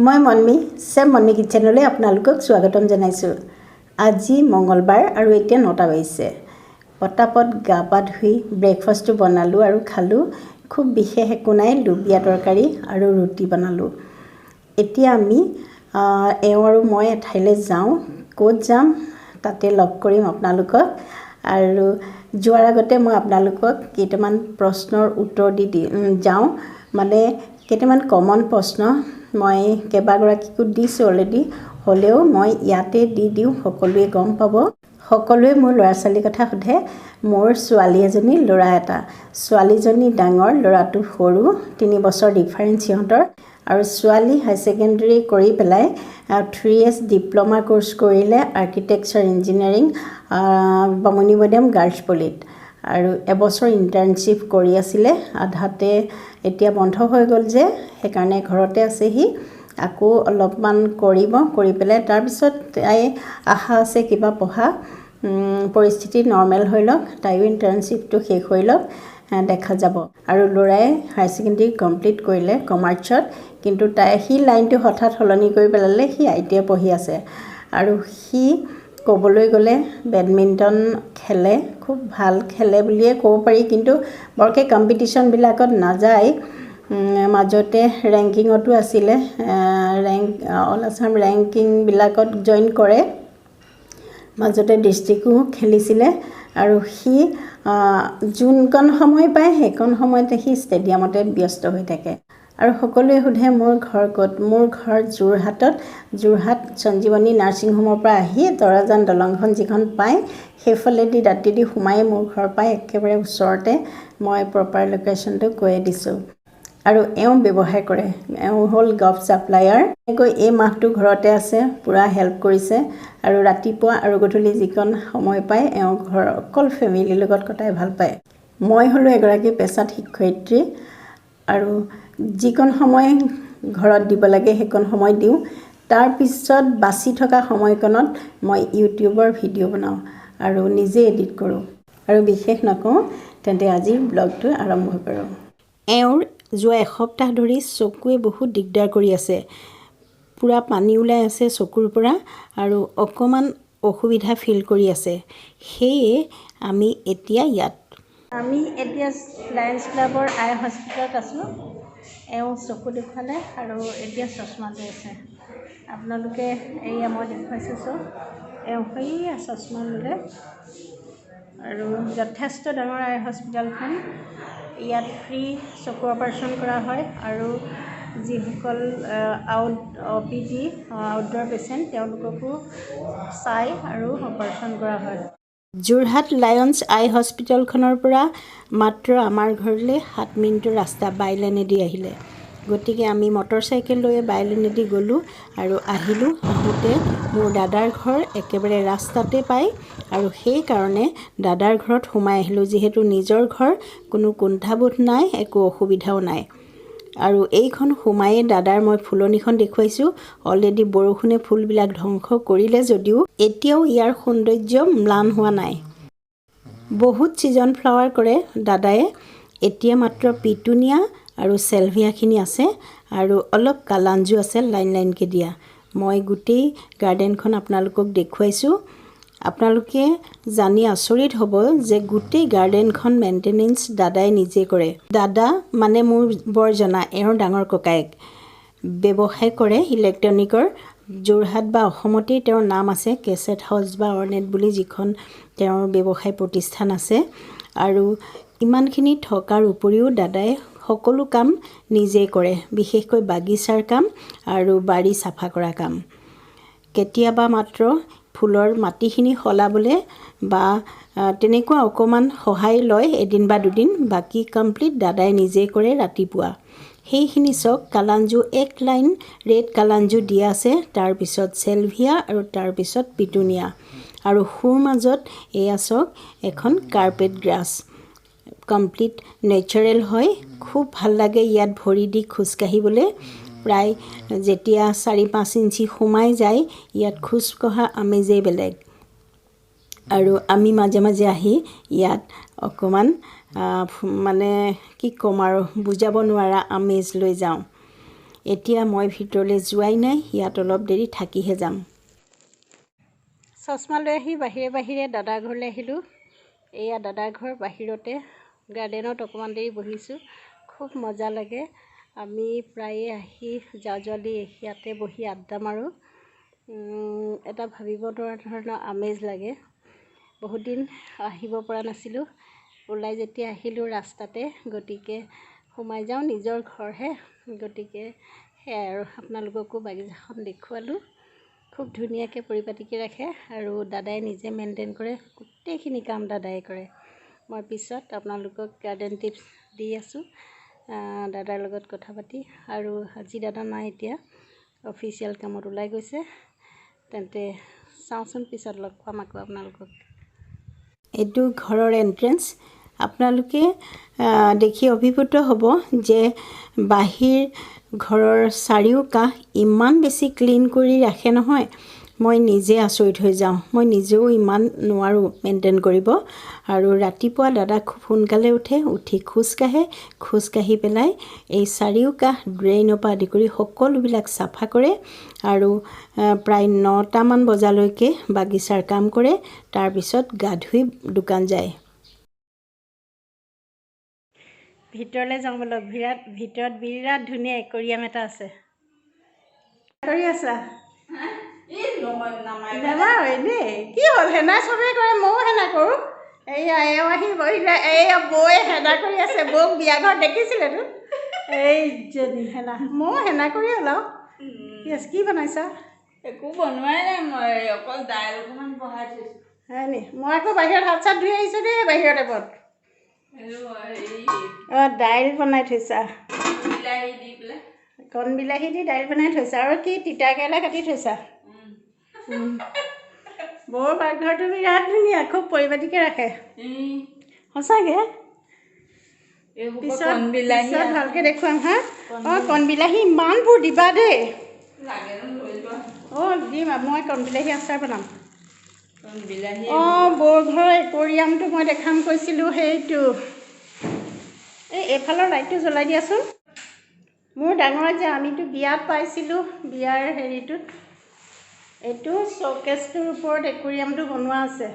মই মনমি, চেম মনমি কিটচেনলৈ আপোনালোকক স্বাগতম জনাইছোঁ। আজি মঙলবাৰ আৰু এতিয়া 9টা বাজিছে। পটাপট গা পা ধুই ব্ৰেকফাষ্টটো বনালোঁ আৰু খালোঁ। খুব বিশেষ একো নাই, লুবিয়া তৰকাৰী আৰু ৰুটি বনালোঁ। এতিয়া আমি এওঁ আৰু মই এঠাইলৈ যাওঁ। ক'ত যাম তাতে লগ কৰিম আপোনালোকক। আৰু যোৱাৰ আগতে মই আপোনালোকক কেইটামান প্ৰশ্নৰ উত্তৰ দি দি যাওঁ। মানে কেইটামান কমন প্ৰশ্ন মই কেইবাগৰাকীকো দিছোঁ অলৰেডি, হ'লেও মই ইয়াতে দি দিওঁ, সকলোৱে গম পাব। সকলোৱে মোৰ ল'ৰা ছোৱালীৰ কথা সোধে। মোৰ ছোৱালী এজনী, ল'ৰা এটা। ছোৱালীজনী ডাঙৰ, ল'ৰাটো সৰু, 3 বছৰ ডিফাৰেঞ্চ সিহঁতৰ। আৰু ছোৱালী হাই ছেকেণ্ডেৰী কৰি পেলাই 3 ইয়েৰ্ছ ডিপ্ল'মা কোৰ্চ কৰিলে আৰ্কিটেকচাৰ ইঞ্জিনিয়াৰিং, বামুণীমৈদাম গাৰ্লছ পলিত। আৰু এবছৰ ইণ্টাৰ্ণশ্বিপ কৰি আছিলে আধাতে, এতিয়া বন্ধ হৈ গ'ল যে, সেইকাৰণে ঘৰতে আছেহি। আকৌ অলপমান কৰিব, কৰি পেলাই তাৰপিছত তাই আশা আছে কিবা পঢ়া। পৰিস্থিতি নৰ্মেল হৈ লওক, তাইও ইণ্টাৰ্ণশ্বিপটো শেষ হৈ লওক, দেখা যাব। আৰু ল'ৰাই হায়াৰ ছেকেণ্ডেৰী কমপ্লিট কৰিলে কমাৰ্চত, কিন্তু সি লাইনটো হঠাৎ সলনি কৰি পেলালে। সি আইটিআই পঢ়ি আছে। আৰু সি ক'বলৈ গ'লে বেডমিণ্টন খেলে, খুব ভাল খেলে বুলিয়ে ক'ব পাৰি, কিন্তু বৰকৈ কম্পিটিশ্যনবিলাকত নাযায়। মাজতে ৰেংকিঙতো আছিলে, অল আছাম ৰেংকিংবিলাকত জইন কৰে, মাজতে ডিষ্ট্ৰিক্টো খেলিছিলে। আৰু সি যোনকণ সময় পায়, সেইকণ সময়তে সি ষ্টেডিয়ামতে ব্যস্ত হৈ থাকে। আৰু সকলোৱে সোধে মোৰ ঘৰ ক'ত। মোৰ ঘৰ যোৰহাটত। যোৰহাট সঞ্জীৱনী নাৰ্ছিং হোমৰ পৰা আহি তৰাজান দলংখন যিখন পায়, সেইফালেদি দাঁতিদি সোমাই মোৰ ঘৰ পায়, একেবাৰে ওচৰতে। মই প্ৰপাৰ লোকেশ্যনটো কৈয়ে দিছোঁ। আৰু এওঁ ব্যৱসায় কৰে, এওঁ হ'ল গভ ছাপ্লায়াৰ। এনেকৈ এই মাহটো ঘৰতে আছে, পূৰা হেল্প কৰিছে। আৰু ৰাতিপুৱা আৰু গধূলি যিকণ সময় পায়, এওঁ ঘৰৰ অকল ফেমিলিৰ লগত কটাই ভাল পায়। মই হ'লোঁ এগৰাকী পেছাত শিক্ষয়িত্ৰী আৰু যিকণ সময় ঘৰত দিব লাগে, সেইকণ সময় দিওঁ। তাৰপিছত বাচি থকা সময়কণত মই ইউটিউবৰ ভিডিঅ' বনাওঁ আৰু নিজে এডিট কৰোঁ। আৰু বিশেষ নকওঁ, তেন্তে আজিৰ ব্লগটো আৰম্ভ কৰোঁ। এওঁৰ যোৱা এসপ্তাহ ধৰি চকুৱে বহুত দিগদাৰ কৰি আছে। পূৰা পানী ওলাই আছে চকুৰ পৰা আৰু অকণমান অসুবিধা ফিল কৰি আছে। সেয়ে আমি এতিয়া ইয়াত, আমি এতিয়া লায়ন্স ক্লাবৰ আই হস্পিটেলত আছোঁ। এওঁ চকু দেখুৱালে আৰু এতিয়া চশমা লৈ আছে। আপোনালোকে এয়া মই দেখুৱাইছোঁ চব। এওঁ সেইয়া চশমা ল'লে। আৰু যথেষ্ট ডাঙৰ আই হস্পিটেলখন। ইয়াত ফ্ৰী চকু অপাৰেশ্যন কৰা হয় আৰু যিসকল আউট অ'পিডি, আউটডোৰ পেচেণ্ট, তেওঁলোককো চাই আৰু অপাৰেশ্যন কৰা হয়। যোৰহাট লায়ন্স আই হস্পিটেলখনৰ পৰা মাত্ৰ আমাৰ ঘৰলৈ 7 মিনিটৰ ৰাস্তা বাইলেনেদি আহিলে। গতিকে আমি মটৰ চাইকেল লৈয়ে বাইলেনেদি গ'লোঁ আৰু আহিলোঁ। আহোঁতে মোৰ দাদাৰ ঘৰ একেবাৰে ৰাস্তাতে পায় আৰু সেইকাৰণে দাদাৰ ঘৰত সোমাই আহিলোঁ। যিহেতু নিজৰ ঘৰ, কোনো কুণ্ঠাবোধ নাই, একো অসুবিধাও নাই। আৰু এইখন সোমায়ে দাদাৰ মই ফুলনিখন দেখুৱাইছোঁ। অলৰেডি বৰষুণে ফুলবিলাক ধ্বংস কৰিলে যদিও এতিয়াও ইয়াৰ সৌন্দৰ্য ম্লান হোৱা নাই। বহুত ছিজন ফ্লাৱাৰ কৰে দাদায়ে। এতিয়া মাত্ৰ পিটুনিয়া আৰু চেলভিয়াখিনি আছে আৰু অলপ কালাঞ্জু আছে লাইন লাইনকৈ দিয়া। মই গোটেই গাৰ্ডেনখন আপোনালোকক দেখুৱাইছোঁ। আপোনালোকে জানি আচৰিত হ'ব যে গোটেই গাৰ্ডেনখন মেইনটেনেঞ্চ দাদাই নিজে কৰে। দাদা মানে মোৰ বৰজনা, এওঁৰ ডাঙৰ ককায়েক। ব্যৱসায় কৰে ইলেক্ট্ৰনিকৰ। যোৰহাট বা অসমতেই তেওঁৰ নাম আছে, কেছেট হাউচ বা অৰ্নেট বুলি যিখন তেওঁৰ ব্যৱসায় প্ৰতিষ্ঠান আছে। আৰু ইমানখিনি থকাৰ উপৰিও দাদাই সকলো কাম নিজেই কৰে, বিশেষকৈ বাগিচাৰ কাম আৰু বাৰী চাফা কৰা কাম। কেতিয়াবা মাত্ৰ ফুলৰ মাটিখিনি সলাবলৈ বা তেনেকুৱা অকণমান সহায় লয় এদিন বা দুদিন, বাকী কমপ্লিট দাদাই নিজেই কৰে। ৰাতিপুৱা সেইখিনি চাওক, কালাঞ্জু এক লাইন ৰেড কালাঞ্জু দিয়া আছে, তাৰপিছত চেলভিয়া আৰু তাৰপিছত পিটুনিয়া। আৰু সোঁ মাজত এয়া চাওক, এখন কাৰ্পেট গ্ৰাছ, কমপ্লিট নেচাৰেল হয়। খুব ভাল লাগে ইয়াত ভৰি দি খোজকাঢ়িবলৈ। প্ৰায় যেতিয়া 4-5 ইঞ্চি সোমাই যায়, ইয়াত খোজ কঢ়া আমেজেই বেলেগ। আৰু আমি মাজে মাজে আহি ইয়াত অকণমান, মানে কি ক'ম আৰু, বুজাব নোৱাৰা আমেজ লৈ যাওঁ। এতিয়া মই ভিতৰলৈ যোৱাই নাই, ইয়াত অলপ দেৰি থাকিহে যাম। চশমা লৈ আহি বাহিৰে বাহিৰে দাদাৰ ঘৰলৈ আহিলোঁ। এয়া দাদাৰ ঘৰ, বাহিৰতে গাৰ্ডেনত অকণমান দেৰি বহিছোঁ, খুব মজা লাগে। আমি প্ৰায়ে আহি জা-জোৱালি ইয়াতে বহি আড্ডা মাৰোঁ। এটা ভাবিব নোৱাৰা ধৰণৰ আমেজ লাগে। বহুত দিন আহিব পৰা নাছিলোঁ, ওলাই যেতিয়া আহিলোঁ ৰাস্তাতে, গতিকে সোমাই যাওঁ, নিজৰ ঘৰহে। গতিকে সেয়াই আৰু আপোনালোককো বাগিচাখন দেখুৱালোঁ। খুব ধুনীয়াকৈ পৰিপাটিকৈ ৰাখে আৰু দাদাই নিজে মেইনটেইন কৰে, গোটেইখিনি কাম দাদাই কৰে। মই পিছত আপোনালোকক গাৰ্ডেন টিপছ দি আছোঁ দাদাৰ লগত কথা পাতি। আৰু আজি দাদা নাই, এতিয়া অফিচিয়েল কামত ওলাই গৈছে। তেন্তে চাওঁচোন, পিছত লগ পাম আকৌ আপোনালোকক। এইটো ঘৰৰ এণ্ট্ৰেঞ্চ। আপোনালোকে দেখি অভিভূত হ'ব যে বাহিৰ ঘৰৰ চাৰিওকাষ ইমান বেছি ক্লিন কৰি ৰাখে নহয়, মই নিজে আচৰিত হৈ যাওঁ। মই নিজেও ইমান নোৱাৰোঁ মেইনটেইন কৰিব। আৰু ৰাতিপুৱা দাদা খুব সোনকালে উঠে, উঠি খোজকাঢ়ে, খোজকাঢ়ি পেলাই এই চাৰিওকাষ ড্ৰেইনৰ পৰা আদি কৰি সকলোবিলাক চাফা কৰে আৰু প্ৰায় 9টামান বজালৈকে বাগিচাৰ কাম কৰে। তাৰপিছত গা ধুই দোকান যায়। ভিতৰলৈ যাওঁ ব'লক। ভিতৰত বিৰাট ধুনীয়া একুৰিয়াম এটা আছে। কৰি আছা নামাৰো এনেই, কি হ'ল, হেনা চবেই কৰে, ময়ো হেনা কৰোঁ। এইয়া এওঁ আহি বহিলে, এইয়া বৌয়ে হেনা কৰি আছে। বৌক বিয়া ঘৰত দেখিছিলেতো, এইজনী হেনা। ময়ো হেনা কৰি ওলাওঁ। কি আছে, কি বনাইছা? একো বনোৱাই নাই, মই অকল দাইল অকণমান বহাই থৈছোঁ। হয় নি? মই আকৌ বাহিৰত হাত চাত ধুই আহিছোঁ দেই, বাহিৰতে বত। অঁ, দাইল বনাই থৈছা? বিলাহী দি পেলাই। কণ বিলাহী দি দাইল বনাই থৈছা আৰু কি তিতা কেৰেলা কাটি থৈছা। বৌৰ পাকঘৰটো বিৰাট ধুনীয়া, খুব পৰিপাটিকৈ ৰাখে সঁচাকৈ। পিছত পিছত ভালকৈ দেখুৱাম। হা, অঁ, কণ বিলাহী ইমানবোৰ দিবা দেই। অঁ, দিম, মই কণ বিলাহী আচাৰ বনাম। অঁ, বৌৰ ঘৰৰ একুৰিয়ামটো মই দেখাম কৈছিলোঁ, সেইটো। এই এইফালৰ লাইটটো জ্বলাই দিয়াচোন। মোৰ ডাঙৰ যে আমিতো বিয়াত পাইছিলোঁ, বিয়াৰ হেৰিটোত এইটো শ্ব'কেছটোৰ ওপৰত একুৰিয়ামটো বনোৱা আছে।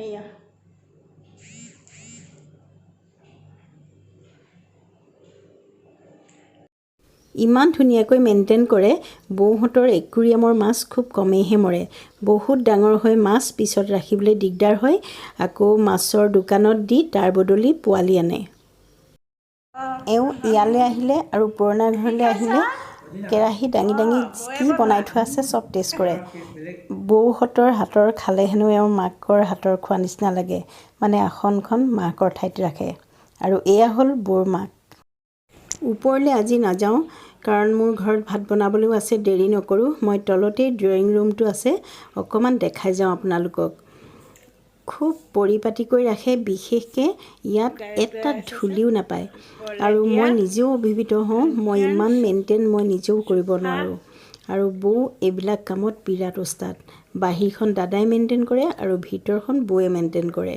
এয়া ইমান ধুনীয়াকৈ মেইনটেইন কৰে। বৌহঁতৰ একুৰিয়ামৰ মাছ খুব কমেইহে মৰে, বহুত ডাঙৰ হৈ মাছ পিছত ৰাখিবলৈ দিগদাৰ হয়, আকৌ মাছৰ দোকানত দি তাৰ বদলি পোৱালি আনে। এওঁ ইয়ালৈ আহিলে আৰু পুৰণা ঘৰলৈ আহিলে কেৰাহী দাঙি দাঙি কি বনাই থোৱা আছে চব টেষ্ট কৰে। বৌহঁতৰ হাতৰ খালে হেনো এওঁ মাকৰ হাতৰ খোৱা নিচিনা লাগে, মানে আসনখন মাকৰ ঠাইত ৰাখে। আৰু এয়া হ'ল বৌৰ মাক। ওপৰলৈ আজি নাযাওঁ, কাৰণ মোৰ ঘৰত ভাত বনাবলৈও আছে, দেৰি নকৰোঁ। মই তলতেই ড্ৰয়িং ৰুমটো আছে, অকণমান দেখাই যাওঁ আপোনালোকক। খুব পৰিপাটিকৈ ৰাখে, বিশেষকৈ ইয়াত এটা ধূলিও নাপায়। আৰু মই নিজেও অভিভূত হওঁ, মই ইমান মেইনটেইন মই নিজেও কৰিব নোৱাৰোঁ। আৰু বৌ এইবিলাক কামত বিৰাট ওস্তাদ। বাহিৰখন দাদাই মেইনটেইন কৰে আৰু ভিতৰখন বৌয়ে মেইনটেইন কৰে।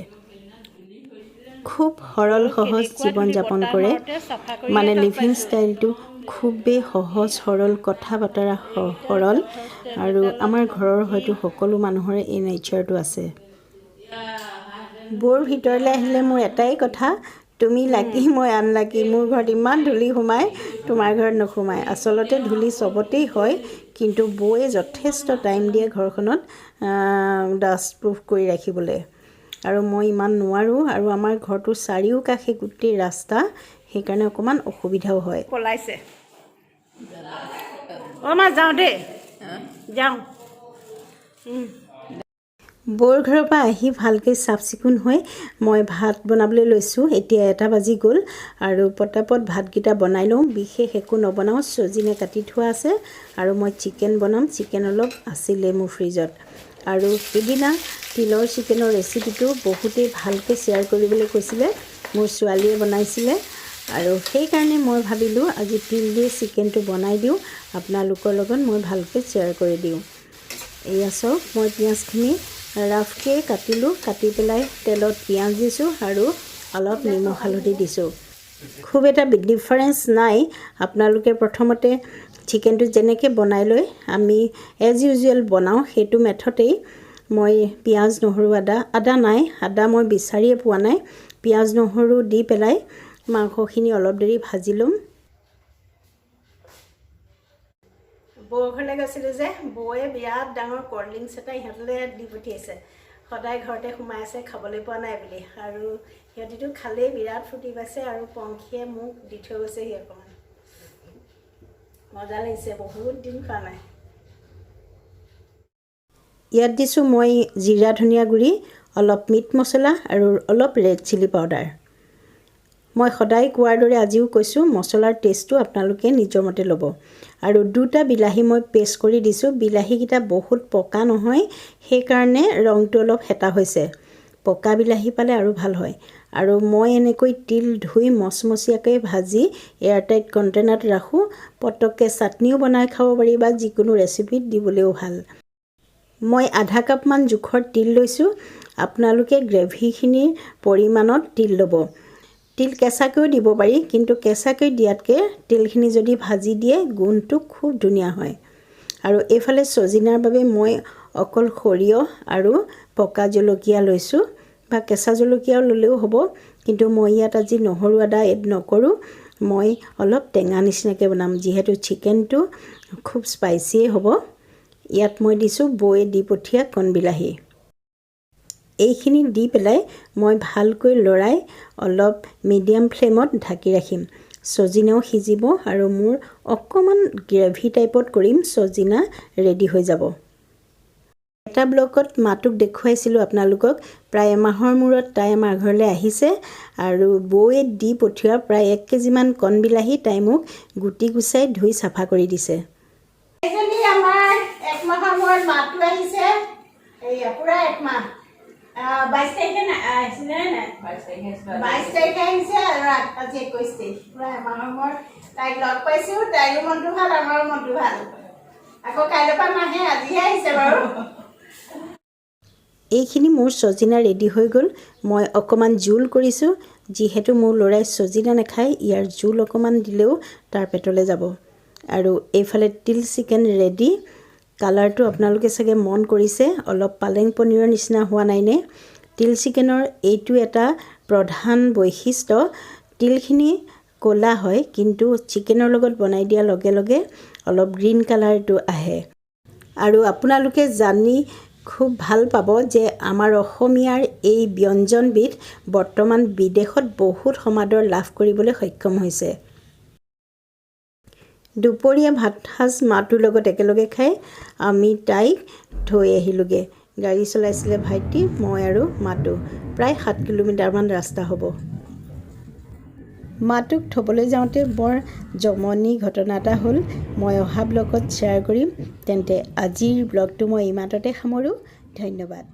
খুব সৰল সহজ জীৱন যাপন কৰে, মানে লিভিং ষ্টাইলটো খুবেই সহজ সৰল, কথা বতৰা সৰল। আৰু আমাৰ ঘৰৰ হয়তো সকলো মানুহৰে এই নেচাৰটো আছে। বৌৰ ভিতৰলৈ আহিলে মোৰ এটাই কথা, তুমি লাকি মই আনলাকি। মোৰ ঘৰত ইমান ধূলি সোমায়, তোমাৰ ঘৰত নোসোমায়। আচলতে ধূলি চবতেই হয়, কিন্তু বৌয়ে যথেষ্ট টাইম দিয়ে ঘৰখনত ডাষ্ট প্ৰুফ কৰি ৰাখিবলৈ, আৰু মই ইমান নোৱাৰোঁ। আৰু আমাৰ ঘৰটোৰ চাৰিওকাষে গোটেই ৰাস্তা, সেইকাৰণে অকণমান অসুবিধাও হয়। পলাইছে। অঁ মা, যাওঁ দেই, যাওঁ। বৌৰ ঘৰৰ পৰা আহি ভালকৈ চাফ চিকুণ হৈ মই ভাত বনাবলৈ লৈছোঁ। এতিয়া 1টা বাজি গ'ল আৰু পটাপট ভাতকেইটা বনাই লওঁ। বিশেষ একো নবনাওঁ, চজিনা কাটি থোৱা আছে আৰু মই চিকেন বনাম। চিকেন অলপ আছিলে মোৰ ফ্ৰিজত। আৰু সিদিনা তিলৰ চিকেনৰ ৰেচিপিটো বহুতেই ভালকৈ শ্বেয়াৰ কৰিবলৈ কৈছিলে, মোৰ ছোৱালীয়ে বনাইছিলে, আৰু সেইকাৰণে মই ভাবিলোঁ আজি তিল দি চিকেনটো বনাই দিওঁ, আপোনালোকৰ লগত মই ভালকৈ শ্বেয়াৰ কৰি দিওঁ। এয়া চাওক, মই পিঁয়াজখিনি ৰাফকৈ কাটিলোঁ, কাটি পেলাই তেলত পিঁয়াজ দিছোঁ আৰু অলপ নিমখ হালধি দিছোঁ। খুব এটা ডিফাৰেঞ্চ নাই। আপোনালোকে প্ৰথমতে চিকেনটো যেনেকৈ বনাই লৈ আমি এজ ইউজুৱেল বনাওঁ, সেইটো মেথডেই মই পিঁয়াজ, নহৰু, আদা, আদা নাই, আদা মই বিচাৰিয়ে পোৱা নাই। পিঁয়াজ, নহৰু দি পেলাই মাংসখিনি অলপ দেৰি ভাজি ল'ম। বৌ ঘৰলৈ গৈছিলোঁ যে, বৌয়ে বিৰাট ডাঙৰ কল্ড ড্ৰিংকছ এটা ইহঁতলৈ দি পঠিয়াইছে। সদায় ঘৰতে সোমাই আছে, খাবলৈ পোৱা নাই বুলি। আৰু সিহঁতিতো খালেই, বিৰাট ফূৰ্তি পাইছে। আৰু পংখীয়ে মোক দি থৈ গৈছেহি অকণমান। মজা লাগিছে, বহুত দিন খোৱা নাই। ইয়াত দিছোঁ মই জিৰা, ধনিয়া গুড়ি, অলপ মিট মছলা আৰু অলপ ৰেড চিলি পাউডাৰ। মই সদায় কোৱাৰ দৰে আজিও কৈছোঁ, মছলাৰ টেষ্টটো আপোনালোকে নিজৰ মতে ল'ব। আৰু দুটা বিলাহী মই পেষ্ট কৰি দিছোঁ। বিলাহীকেইটা বহুত পকা নহয়, সেইকাৰণে ৰংটো অলপ শেঁতা হৈছে। পকা বিলাহী পালে আৰু ভাল হয়। আৰু মই এনেকৈ তিল ধুই মচমচীয়াকৈ ভাজি এয়াৰটাইট কণ্টেইনাৰত ৰাখোঁ। পটককৈ চাটনিও বনাই খাব পাৰি বা যিকোনো ৰেচিপিত দিবলৈও ভাল। মই আধা কাপমান জোখৰ তিল লৈছোঁ। আপোনালোকে গ্ৰেভিখিনিৰ পৰিমাণত তিল ল'ব। তিল কেঁচাকৈও দিব পাৰি, কিন্তু কেঁচাকৈ দিয়াতকৈ তিলখিনি যদি ভাজি দিয়ে, গোন্ধটো খুব ধুনীয়া হয়। আৰু এইফালে চজিনাৰ বাবে মই অকল সৰিয়হ আৰু পকা জলকীয়া লৈছোঁ বা কেঁচা জলকীয়াও ল'লেও হ'ব, কিন্তু মই ইয়াত আজি নহৰু, আদা এড নকৰোঁ। মই অলপ টেঙা নিচিনাকৈ বনাম, যিহেতু চিকেনটো খুব স্পাইচিয়ে হ'ব। ইয়াত মই দিছোঁ বৌয়ে দি পঠিওৱা কণবিলাহী। এইখিনি দি পেলাই মই ভালকৈ লৰাই অলপ মিডিয়াম ফ্লেমত ঢাকি ৰাখিম। চজিনাও সিজিব আৰু মোৰ অকণমান গ্ৰেভি টাইপত কৰিম, চজিনা ৰেডি হৈ যাব। এটা ব্লগত মাটোক দেখুৱাইছিলোঁ আপোনালোকক। প্ৰায় এমাহৰ মূৰত তাই আমাৰ ঘৰলৈ আহিছে আৰু বৌয়ে দি পঠিওৱা প্ৰায় 1 কেজিমান কণবিলাহী তাই মোক গুটি গুচাই ধুই চাফা কৰি দিছে। এইজনী আমাৰ একমাহৰ মূৰত মাটো আহিছে। এইয়া পূৰা একমাহ, 22 তাৰিখে আহিছিলে নাই? 22 তাৰিখে আহিছে আৰু আজি 21 তাৰিখ। পূৰা এমাহৰ মূৰত তাইক লগ পাইছোঁ। তাইৰো মনটো ভাল, আমাৰো মনটো ভাল। আকৌ কাইলৈৰ পৰা নাহে, আজিহে আহিছে বাৰু। এইখিনি মোৰ চজিনা ৰেডি হৈ গ'ল। মই অকণমান জোল কৰিছোঁ, যিহেতু মোৰ ল'ৰাই চজিনা নাখায়, ইয়াৰ জোল অকণমান দিলেও তাৰ পেটলৈ যাব। আৰু এইফালে তিল চিকেন ৰেডি। কালাৰটো আপোনালোকে চাগে মন কৰিছে, অলপ পালেং পনীৰৰ নিচিনা হোৱা নাইনে? তিল চিকেনৰ এইটো এটা প্ৰধান বৈশিষ্ট্য। তিলখিনি ক'লা হয়, কিন্তু চিকেনৰ লগত বনাই দিয়াৰ লগে লগে অলপ গ্ৰীণ কালাৰটো আহে। আৰু আপোনালোকে জানি খুব ভাল পাব যে আমাৰ অসমীয়াৰ এই ব্যঞ্জনবিধ বৰ্তমান বিদেশত বহুত সমাদৰ লাভ কৰিবলৈ সক্ষম হৈছে। দুপৰীয়া ভাত সাঁজ মাটোৰ লগত একেলগে খাই আমি তাইক থৈ আহিলোঁগৈ। গাড়ী চলাইছিলে ভাইটি, মই আৰু মাটো। প্ৰায় 7 কিলোমিটাৰমান ৰাস্তা হ'ব। মাটোক থ'বলৈ যাওঁতে বৰ জমনি ঘটনা এটা হ'ল। মই অহা ব্লগত শ্বেয়াৰ কৰিম। তেন্তে আজিৰ ব্লগটো মই ইমানতে সামৰোঁ। ধন্যবাদ।